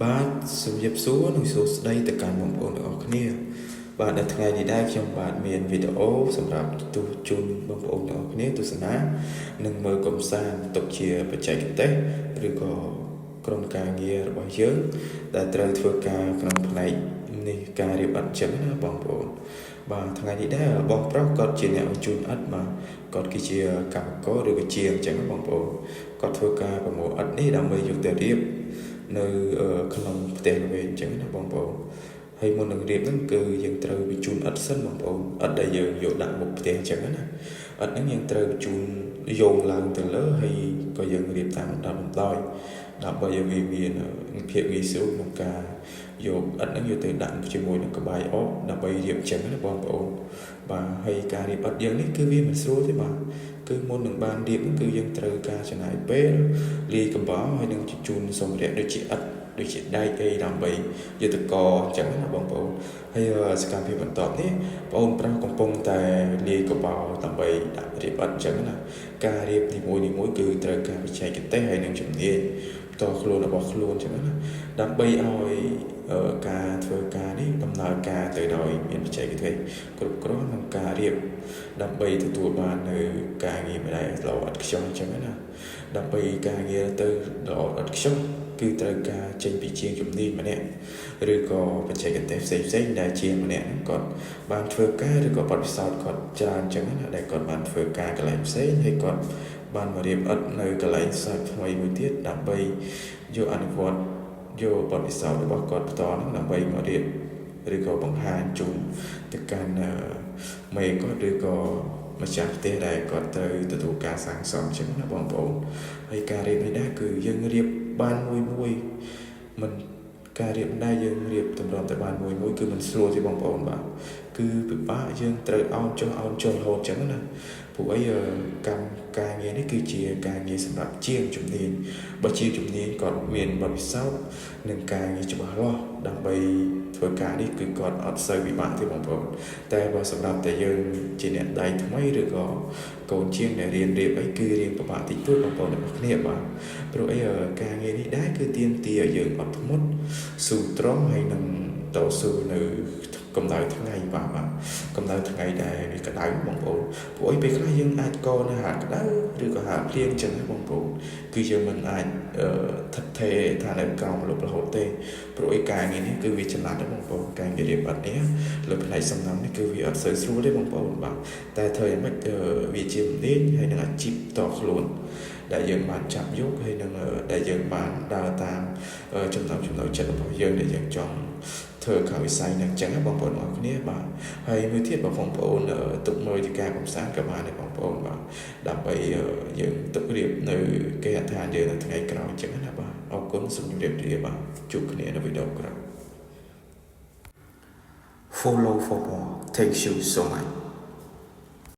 បាទជំរាបសួរនិងសួស្តីទៅកាន់បងប្អូនទាំងអស់គ្នាបាទនៅថ្ងៃនេះដែរខ្ញុំបាទមានវីដេអូសម្រាប់ទូជូនបងប្អូនទាំងអស់គ្នាទស្សនានិងមើលកំសាន្តទុកជាបច្ចេកទេសឬក៏ក្រុមការងាររបស់យើងដែលត្រូវធ្វើការក្នុងផ្នែកនេះការរៀបឥដ្ឋចឹងណាបងប្អូនបាទថ្ងៃនេះដែរបងប្រុសគាត់ជាអ្នកបញ្ជូនឥដ្ឋបាទគាត់គឺជាកម្មករឬក៏ជាងចឹងណាបងប្អូនគាត់ធ្វើការប្រមូលឥដ្ឋនេះដើម្បីយកទៅរៀប នៅក្នុងផ្ទះល្វែងអញ្ចឹងណាបងប្អូនហើយមុននឹងរៀបហ្នឹងគឺយើងត្រូវបញ្ជូនឥដ្ឋសិនបងប្អូនឥដ្ឋដែលយើងយកដាក់មុខផ្ទះអញ្ចឹងណាឥដ្ឋហ្នឹងយើងត្រូវបញ្ជូនយោងឡើងទៅលើហើយក៏យើងរៀបតាមលំដាប់លំដោយដើម្បីឲ្យវាមានភាពងាយស្រួលក្នុងការយកឥដ្ឋហ្នឹងយកទៅដាក់ជាមួយនឹងក្បាយអកដើម្បីរៀបអញ្ចឹងណាបងប្អូនបាទហើយការរៀបឥដ្ឋយើងនេះគឺវាមិនស្រួលទេបាទគឺមុននឹងបានរៀបគឺយើងត្រូវការចំណាយពេលលាយកំបោរហើយនឹងជញ្ជូនសម្ភារៈដូចជាឥដ្ឋដូចជាដែកអីដើម្បីយកទៅកអញ្ចឹងណាបងប្អូនហើយសកម្មភាពបន្ទាប់នេះបងប្រុសកំពុងតែលាយកំបោរដើម្បីដាក់រៀបឥដ្ឋអញ្ចឹងណាការរៀបនីមួយនីមួយគឺត្រូវការបច្ចេកទេសហើយនឹងជំនាញផ្ទាល់ខ្លួនរបស់ខ្លួនអញ្ចឹងណាដើម្បីឲ្យការធ្វើការនេះដំណើរការទៅដោយមានបច្ចេកទេសគ្រប់គ្រាន់ក្នុងការរៀបដើម្បីទទួលបាននៅការងារម្ដែលល្អឥតខ្ចោះអញ្ចឹងណាដើម្បីការងារទៅល្អឥតខ្ចោះគឺត្រូវការចេញពីជាងជំនាញម្នាក់ឬក៏បច្ចេកទេសផ្សេងផ្សេងដែលជាងម្នាក់ហ្នឹងគាត់បានធ្វើការឬក៏បទពិសោធន៍គាត់ច្រើនអញ្ចឹងណាដែលគាត់បានធ្វើការកន្លែងផ្សេងហើយគាត់បានមករៀបឥដ្ឋនៅកន្លែងសាថ្មីមួយទៀតដើម្បីយកអនុវត្តយកបទពិសោធន៍របស់គាត់ផ្ទាល់ហ្នឹងដើម្បីមករៀបឬក៏បង្ហាញជូនទៅកាន់មេគាត់ឬក៏ម្ចាស់ផ្ទះដែលគាត់ត្រូវទទួលការសាងសង់ចឹងណាបងប្អូនហើយការរៀបនេះដែរគឺយើងរៀបបានមួយមួយមិនការរៀបដែរយើងរៀបតម្រាំតែបានមួយមួយគឺមិនស្រួលទេបងប្អូនបាទគឺពិបាកយើងត្រូវអោនចុះអោនចុះរហូតចឹងណាព្រោះអីកម្មការងារនេះគឺជាការងារសម្រាប់ជាងជំនាញបើជាងជំនាញគាត់មានបទពិសោធន៍និងការងារច្បាស់លាស់ដើម្បីធ្វើការនេះគឺគាត់អត់សូវពិបាកទេបងប្អូនតែបើសម្រាប់តែយើងជាអ្នកដៃថ្មីឬក៏កូនជាងដែលរៀនរៀបអីគឺរៀនពិបាកតិចតួចបងប្អូនទាំងអស់គ្នាបាទព្រោះអីការងារនេះដែរគឺទាមទារឲ្យយើងអត់ធ្មត់ស៊ូទ្រាំហើយនឹងតស៊ូនៅកម្ដៅថ្ងៃបាទបាទកម្ដៅថ្ងៃដែលវាក្ដៅបងប្អូនព្រោះអីពេលខ្លះយើងអាចកនៅហាលក្ដៅឬក៏ហាលភ្លៀងចឹងណាបងប្អូនគឺយើងមិនអាចថិតថេរថានៅក្រោមលុបរហូតទេព្រោះអីការងារនេះគឺវាចំណាត់ទេបងប្អូនការងាររៀបឥដ្ឋនេះលើផ្នែកសំណង់នេះគឺវាអត់សូវស្រួលទេបងប្អូនបាទតែធ្វើយ៉ាងម៉េចវាជាជំនាញហើយនឹងអាជីពតខ្លួនដែលយើងបានចាប់យកហើយនឹងដែលយើងបានដើរតាមចំណង់ចំណូលចិត្តរបស់យើងដែលយើងចង់ធ្វើខាងវិស័យនឹងចឹងបងប្អូនអរគ្នាបាទហើយមួយទៀតបងប្អូនទុកមើលជាការកំសាន្តក៏បានដែរបងប្អូនបាទដើម្បីយើងទុករៀបនៅគេហដ្ឋានយើងនៅថ្ងៃក្រោយចឹងណាបាទអរគុណសូមជម្រាបលាបាទជួបគ្នានៅវីដេអូក្រោយ Follow for more. Thank you so much.